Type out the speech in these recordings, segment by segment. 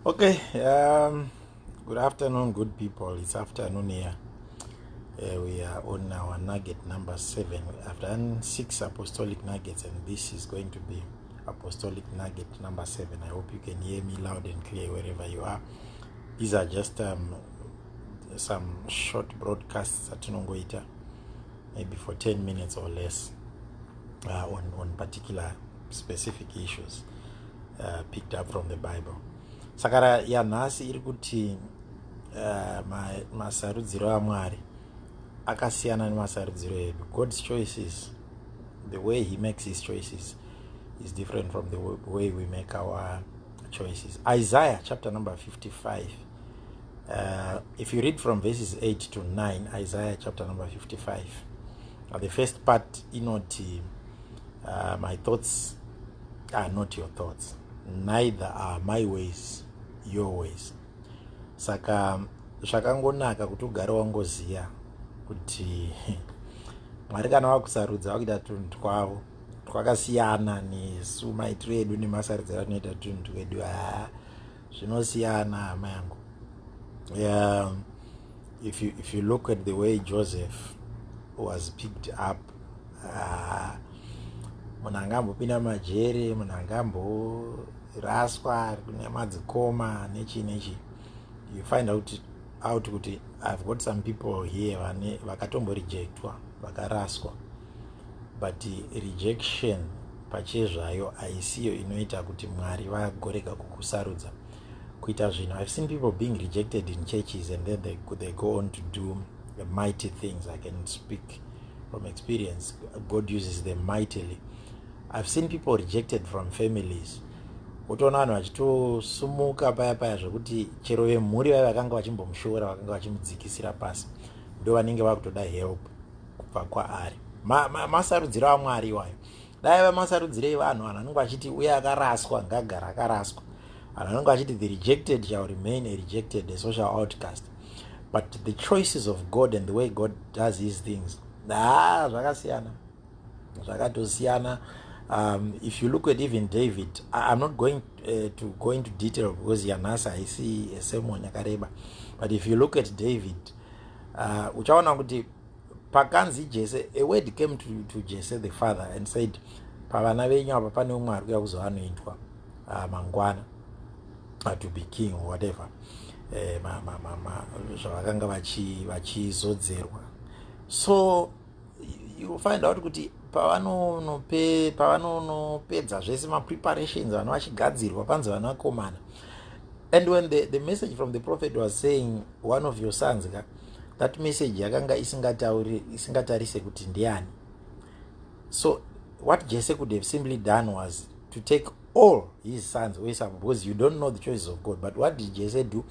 Okay, good afternoon, good people. It's afternoon here. We are on our nugget number 7. I've done 6 apostolic nuggets, and this is going to be apostolic nugget number 7. I hope you can hear me loud and clear wherever you are. These are just some short broadcasts atinongoita, maybe for 10 minutes or less, on particular specific issues picked up from the Bible. Saka yanhasi iri kuti masarudziro aMwari akasiyana nemasarudziro edu. God's choices, the way He makes His choices is different from the way we make our choices. Isaiah chapter number 55, if you read from verses 8 to 9, Isaiah chapter number 55, the first part inoti, "My thoughts are not your thoughts, neither are my ways your ways." Saka zvakangonaka kuti ugare wangoziva kuti Mwari kana vakusarudza, vakuita tunhu twavo twakasiyana nesu. Maitiro edu nemasarudziro atinoita tunhu twedu, haa, zvinosiyana, hama yangu. If you look at the way Joseph was picked up, munhu angambopinda majere, munhu angamboraswa nemadzikoma, nechi nechi, you find out kuti I've got some people here vane vakatomborejectwa, vakaraswa, but rejection pachezvayo haisiyo inoita kuti Mwari vagorega kukusarudza kuita zvinhu. I've seen people being rejected in churches and then they go on to do mighty things. I can speak from experience. God uses them mightily. I've seen people rejected from families, wotoona vanhu vachitosumuka paya paya zvekuti chero vemhuri vaya vakanga vachimbomushora, vakanga vachimudzikisira pasi, ndo vanenge vakutoda help kubva kwaari. Masarudziro aMwari iwayo. Dai vamasarudziro evanhu, vanhu vanenge vachiti uye akaraswa ngagara akaraswa. Vanhu vanenge vachiti the rejected shall remain a rejected, a social outcast. But the choices of God and the way God does His things, ha, zvakasiyana, zvakatosiyana. If you look at even David, I'm not going to go into detail because yanhasi haisi sermon yakareba, but if you look at David, uchaona kuti pakanzi Jese, a word came to Jese the father and said, "Pavana venyu apa pane umwe ari kuya kuzoanoitwa mangwana to be king," or whatever zvavakanga vachizodzerwa. So you find out kuti pavanonopedza zvese mapreparations, vanhu vachigadzirwa, panzi vanakomana. And when the message from the prophet was saying, "One of your sons," ka, that message yakanga isingatauri, isingatarise kuti ndiani. So what Jesse could have simply done was to take all his sons oisa, because you don't know the choices of God. But what did Jesse do?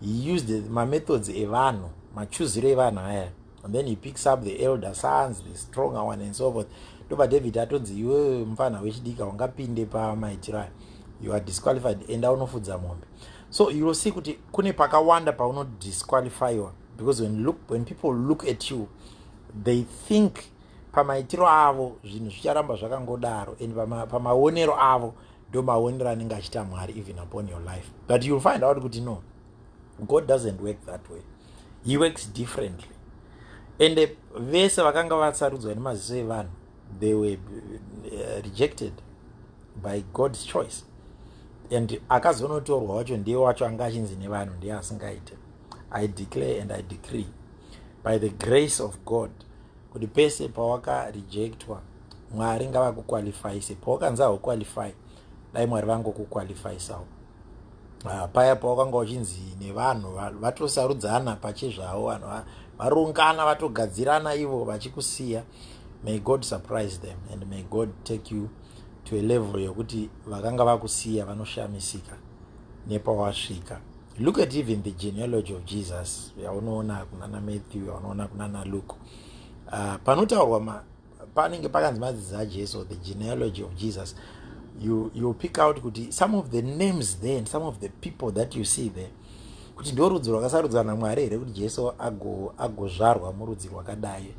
He used mamethods evanhu, machuziro evanhu aya, and then he picks up the elder sons, the stronger one and so forth. Ndobva David atonzi, "Iwewe mufana wechidika, ungapinde pamaitiro aya? You are disqualified. Enda unofudza mombe." So you will see kuti kune pakawanda paunodisqualifyiwa, because when people look at you, they think pamaitiro avo zvinhu zvicharamba zvakangodaro, and pamaonero avo ndo maonero anenge achiita Mwari even upon your life. But you'll find out kuti no, God doesn't work that way. He works differently. And vese vakanga vasarudzwa nemaziso evanhu, they were rejected by God's choice, and akazonotorwa wacho ndiye wacho anga achinzi nevanhu ndiye asingaite. I declare and I decree by the grace of God kuti pese pawakarejectwa, Mwari ngavakuqualifyise. Pawakanzi hauqualify, dai Mwari vangokuqualifyisawo. Paya pawakanga uchinzi nevanhu vatosarudzana pachezvavo, vanhu varongana, vatogadzirana ivo vachikusiya, may God surprise them and may God take you to a level yokuti vakanga vakusiya vanoshamisika nepawasvika. Look at even the genealogy of Jesus yaunoona kunana Matthew, yaunoona kunana Luke. Panotaurwa panenge pakanzi madzidzi aJesu, the genealogy of Jesus, you pick out kuti some of the names there and some of the people that you see there, kuti ndo rudzi rwakasarudzwa naMwari here kuti Jesu agozvarwa murudzi rwakadai?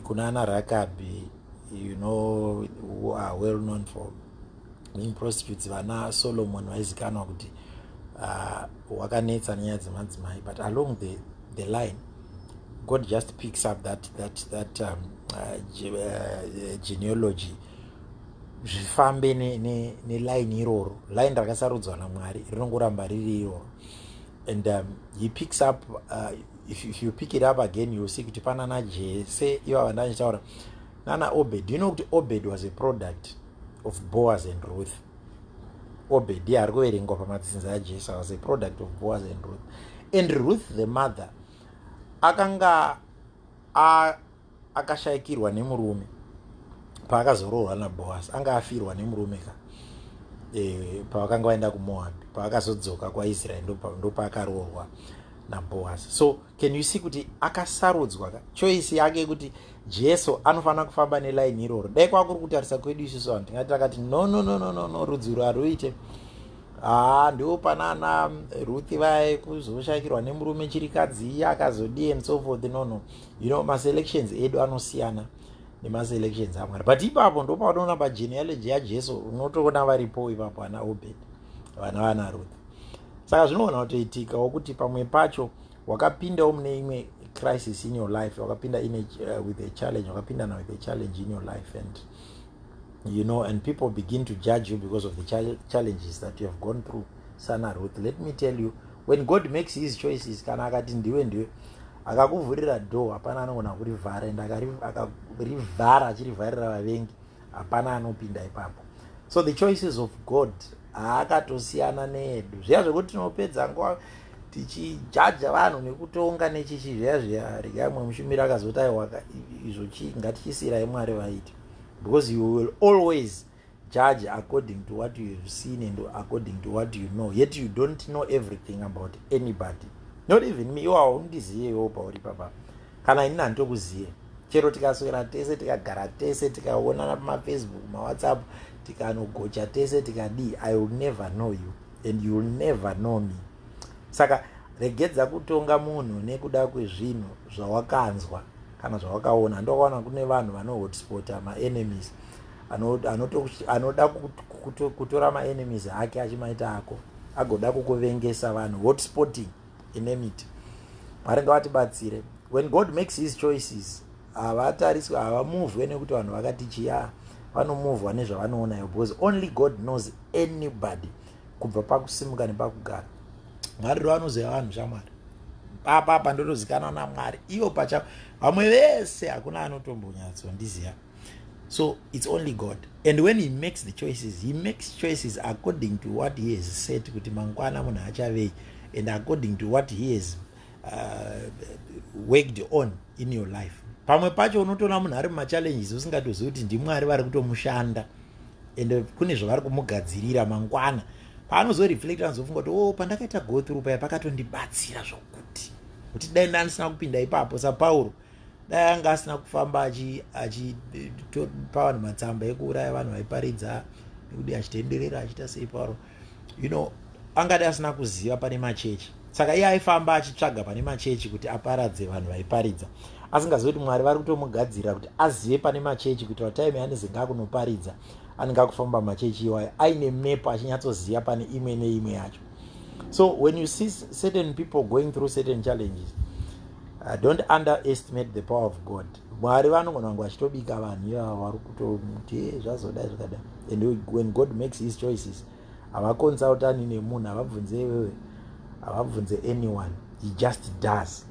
Kuna ana Rakabhi, who are well known for being prostitutes, vana Solomon vaizikanwa kuti Wakanetsa nenyaya dzemadzimai, but along the line God just picks up that genealogy, zvifambe neline iroro. Line rakasarudzwa naMwari rinongoramba riri iroro. And he picks up, if you pick it up again, you see kuti panana Jese ivava ndachitaura nana Obed. You know kuti Obed was a product of Boaz and Ruth. Obed iye ari kuverengwa pamadzinza aJesu was a product of Boaz and Ruth. And Ruth the mother akanga akashayikirwa nemurume paakazoroorwa naBoaz. Anga afirwa nemurume ka pavakanga vaenda kuMoab. Paakazodzoka kwaIsraeri, ndopaakaroorwa naBoaz. So can you see kuti akasarudzwa ka choice yake yekuti Jesu anofanira kufamba nelaini iroro? Dai kwakuri kutarisa kwedu isusu vanhu, tingati takati, "No, no, no, no, no, no, rudzi haruite." Haa, ndo panana Ruth vaya kuzoshayikirwa nemurume, chirikadzi iye akazodii and so forth. No, maselections edu anosiyana nemaselections aMwari. But ipapo ndopaunoona pagenealogy yaJesu, unotoona varipo ipapo ana Obed, vana vana Ruth. Saka zvinogona kutoitikawo kuti pamwe pacho wakapindawo mune imwe crisis in your life, wakapinda with a challenge, wakapinda na with a challenge in your life, and you know and people begin to judge you because of the challenges that you have gone through, sana Ruth. Let me tell you, when God makes his choices, kana akati ndiwe, ndiwe. Akakuvhurira door, hapana anogona kurivhara. And akarivhara, achirivharira vavengi, hapana anopinda ipapo. So the choices of God haakatosiyana needu. Zviya zvekuti tinopedza nguva tichijaja vanhu nekutonga nechichi, zviya zviya, regai mwe mushumiri akazoti, "Aiwa, izvo chi ngatichisiyirayi Mwari vaite," because you will always judge according to what you have seen and according to what you know, yet you don't know everything about anybody, not even me. Iwo haundiziye iwo pauri papa, kana inini handitokuziye. Chero tikaswera tese, tikagara tese, tikaonana pamaFacebook, maWhatsApp, tikanogocha tese, tikadii, I will never know you and you will never know me. Saka regedza kutonga munhu nekuda kwezvinhu zvawakanzwa kana zvawakaona. Ndokaona kune vanhu vanohotspota maenemies, anoda kutora maenemies ake achimaita ako, agoda kukuvengesa. Vanhu hotspotting enmity. Mwari ngavatibatsire. When God makes his choices, havatariswi, havamuvhwe nekuti vanhu vakati chiya. Vanomuvhwa nezvavanoonayo, because only God knows anybody kubva pakusimuka nepakugara. Mwari ndo vanoziva vanhu. Shamwari, papapa ndotozikanwa naMwari ivo pacha. Vamwe vese hakuna anotombonyatsondiziva. So it's only God. And when he makes the choices, he makes choices according to what he has said kuti mangwana munhu achavei, and according to what he has worked on in your life. Pamwe pacho unotoona munhu ari mumachallenges usingatozivi kuti ndiMwari vari kutomushanda and kune zvavari kumugadzirira mangwana. Paanozoreflecta, anozofunga kuti, "O oh, pandakaita go through paya pakatondibatsira zvokuti kuti dai ndandisina kupinda ipapo." SaPauro, dai anga asina kufamba achipa vanhu matsamba ekuuraya vanhu vaiparidza nekuti achitenderera achiita sei, Pauro angadai asina kuziva pane machechi. Saka iye aifamba achitsvaga pane machechi kuti aparadze vanhu vaiparidza, asingazivi kuti Mwari vari kutomugadzirira kuti azive pane machechi, kuitira time yaanezenge akunoparidza, anenge akufamba machechi iwayo aine mepo, achinyatsoziva pane imwe neimwe yacho. So when you see certain people going through certain challenges, don't underestimate the power of God. Mwari vanogona kunge vachitobika vanhu ivava vari kutomuti zvazodai, zvakadai. And when God makes his choices, havakonsultani nemunhu, havabvunze iwewe, havabvunze anyone. He just does.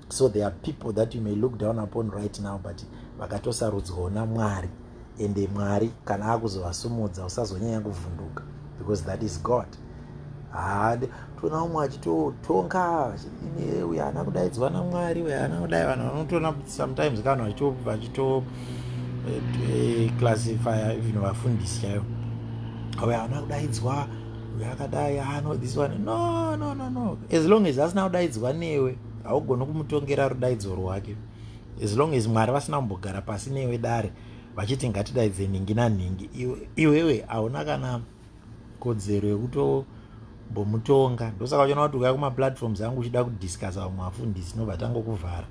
So there are people that you may look down upon right now, but vakatosarudzwawo naMwari. Ende Mwari kana akuzovasumudza, usazonyanya kuvhunduka, because that is God. Toona umwe achitotonga, uyo haana kudaidzwa naMwari, uyo haana kudai. Vanhu vanotoona sometimes kana vachito classifya even vafundisi chaivo, uyo haana kudaidzwa, uyo akadai, ano this one. No, no, no, no. As long as asina kudaidzwa newe, haugoni kumutongera rudaidzo rwake. As long as Mwari vasina kumbogara pasi newe dare vachiti, "Ngatidaidze nhingi nanhingi," iwewe hauna kana kodzero yekutombomutonga. Ndosaka uchiona kuti ukaya kumaplatforms angu uchida kudiscussa vamwe vafundisi, nobva tangokuvhara,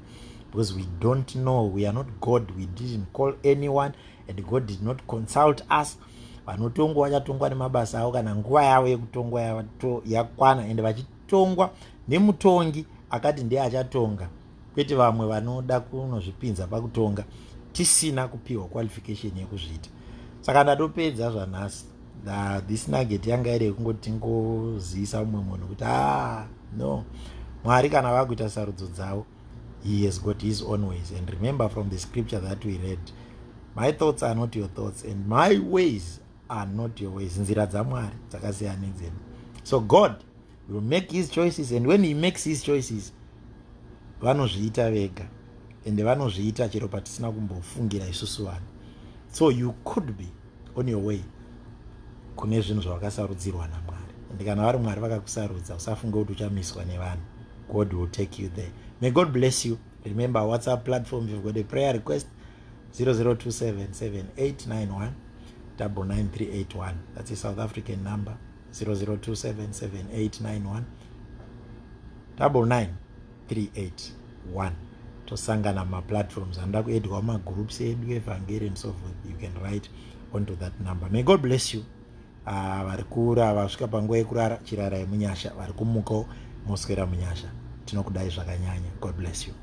because we don't know. We are not God. We didn't call anyone and God did not consult us. Vanotongwa vachatongwa nemabasa avo kana nguva yavo yekutongwa yakwana, ende vachitongwa nemutongi akati ndiye achatonga, kwete vamwe vanoda kunozvipinza pakutonga tisina kupiwa qualification yekuzviita. Saka ndatopedza zvanhasi. This nugget yanga iri yekungoti tingozivisa mumwe munhu kuti, ah no, Mwari kana vakuita sarudzo dzavo, he has got his own ways. And remember from the scripture that we read, "My thoughts are not your thoughts and my ways are not your ways." Nzira dzaMwari dzakasiyana nedzedu. So God will make his choices, and when he makes his choices, vanozviita vega, ende vanozviita chero patisina kumbofungira isusu vanhu. So you could be on your way kune zvinhu zvavakasarudzirwa naMwari, ende kana vari Mwari vakakusarudza, usafunge kuti uchamiswa nevanhu. God will take you there. May God bless you. Remember, WhatsApp platform, if you've got a prayer request, 0027 7891 99381. That's a South African number, 0027 7891 99381. Tosangana mumaplatforms. Anoda kuaddwa mumagroups edu evhangeri and so forth, you can write onto that number. May God bless you. Vari kura vasvika panguva yekurara, chirarai munyasha. Vari kumukawo, moswera munyasha. Tinokudai zvakanyanya. God bless you.